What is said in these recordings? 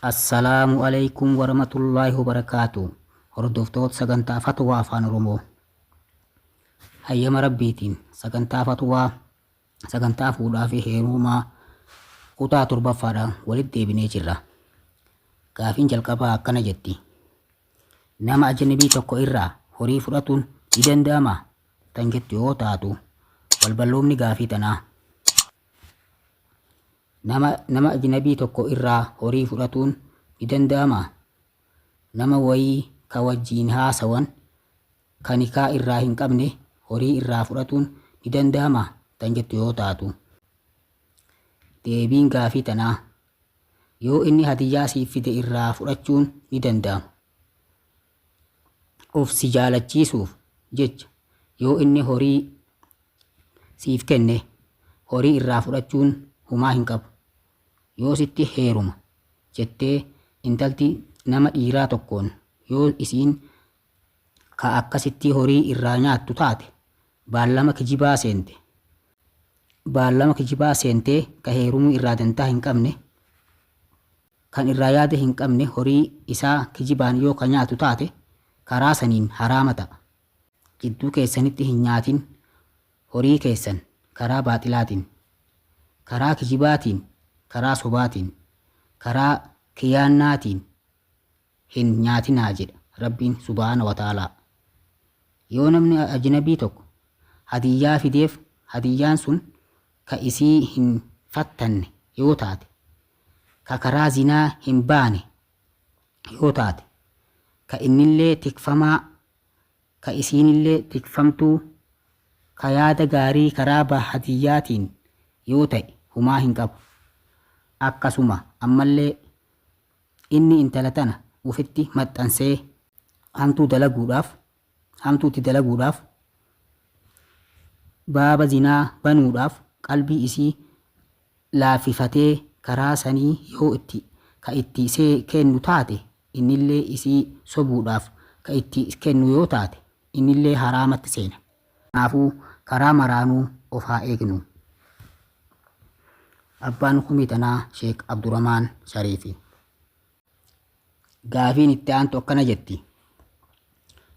Assalaamu Aleykum Warahmatullaahi Wabarakaatu. Hordoftoota sagantaa Fatwaa Afaan Oromoo. Hayyama Rabbiitiin sagantaa Fatwaa sagantaa fuudhaa fi heerumaa kutaa torbaffaadhaan walitti deebinee jirra. Gaafiin jalqabaa akkana jetti. Nama ajnabii tokko irraa horii fudhatuun ni danda'amaa? Tan jettu yoo taatu balballoomni gaafii tanaa. Nama nama ajnabii tokko irraa horii fudhatuun ni danda'amaa? Nama wayii ka wajjiin haasawan ka nikaa irraa hin qabne horii irraa fudhatuun ni danda'amaa? Tan jettu yoo taatu. Deebiin gaafii tanaa yoo inni hadiyyaa siif fide irraa fudhachuun ni danda'ama. Of si jaalachiisuuf jecha yoo inni horii siif kenne horii irraa fudhachuun humaa hin qabu. Yoo sitti heeruma jettee intalti nama dhiiraa tokkoon yoo isiin ka akkasitti horii irraa nyaattu taate baallama kijibaa seente. Baallama kijibaa seentee ka heerumuu irraa dantaa hin qabne kan irraa yaada hin qabne horii isaa kijibaan yoo ka nyaatu taate karaa saniin haraama ta'a. Jidduu keessanitti hin nyaatin horii keessan karaa baaxilaatiin, karaa kijibaatiin, karaa sobaatiin, karaa kiyaannaatiin hin nyaatinaa jedha Rabbiin subhaana wa ta'aalaa. Yoo namni ajnabii tokko hadiyyaa fideef hadiyyaan sun ka isii hin fattanne yoo taate, ka karaa zinaa hin baane yoo taate, ka innillee tikfamaa ka isiinillee tikfamtuu ka yaada gaarii karaa hadiyyaatiin yoo ta'e humaa hin qabu. Akkasuma ammallee inni intala tana ufitti maxxansee hamtuu dalaguudhaaf hamtuu itti dalaguudhaaf baaba zinaa banuudhaaf qalbii isii laaffifatee karaa sanii yoo itti ka itti see kennu taate innillee isii sobuudhaaf ka itti kennu yoo taate innillee haraamatti seena. Kanaafuu karaa maraanuu of haa eegnu. Abbaan kumii tanaa Sheek Abduramaan Shariifi. Gaafiin itti aantu akkana jetti.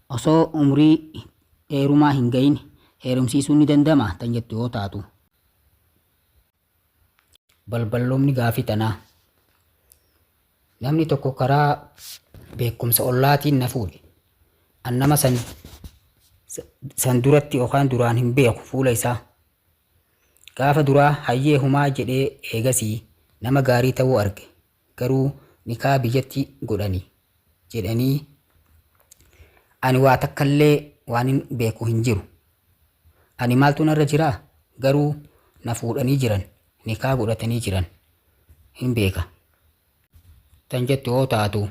Osoo umrii heerumaa hin gahin heerumsiisuun ni danda'ama tan jettu yoo taatu. Balballoomni gaafii tanaa. Namni tokko karaa beekumsa ollaatiin na fuudhe. An nama san san duratti yookaan duraan hin beeku fuula isaa. Gaafa duraa hayyee humaa jedhee eegasii nama gaarii ta'uu arge. Garuu nikaa biyyatti godhani jedhanii ani waa takkallee waanin beeku hin jiru. Ani maaltu narra jiraa? Garuu na fuudhanii jiran nikaa godhatanii jiran hin beeka. Tan jettu yoo taatu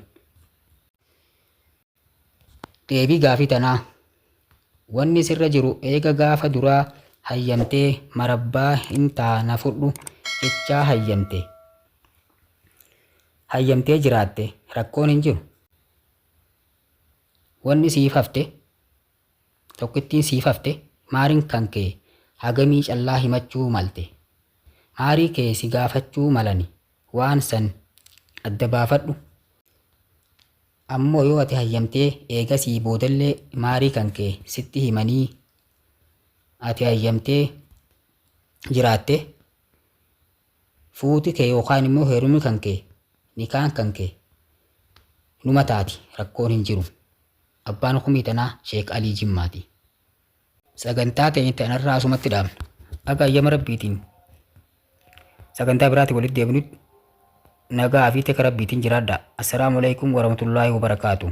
Deebii gaafii tanaa. Wanni sirra jiru eega gaafa duraa hayyamtee marabbaa hin taa na fudhu jechaa hayyamte hayyamtee jiraatte rakkoon hin jiru. Wanni siif hafte tokkittiin siif hafte maarin kan kee hagamii callaa himachuu malte. Maarii kee si gaafachuu malani waan san adda baafadhu. Ammoo yoo ati hayyamtee eegasii boodallee maarii kan kee sitti himanii ati hayyamtee jiraatte fuuti kee yookaan immoo heerumni kan kee nikaan kan kee numa taati rakkoon hin jiru. Abbaan kumii tanaa Sheek Alii Jimmaati. Sagantaa teenya tanarraa asumatti dhaabna. Akka hayyama Rabbiitiin sagantaa biraatiin walitti deebinutti nagaa fi tika Rabbiitiin jiraadhaa. Assalaamu alaikum warahmatullaahi wabarakaatuh.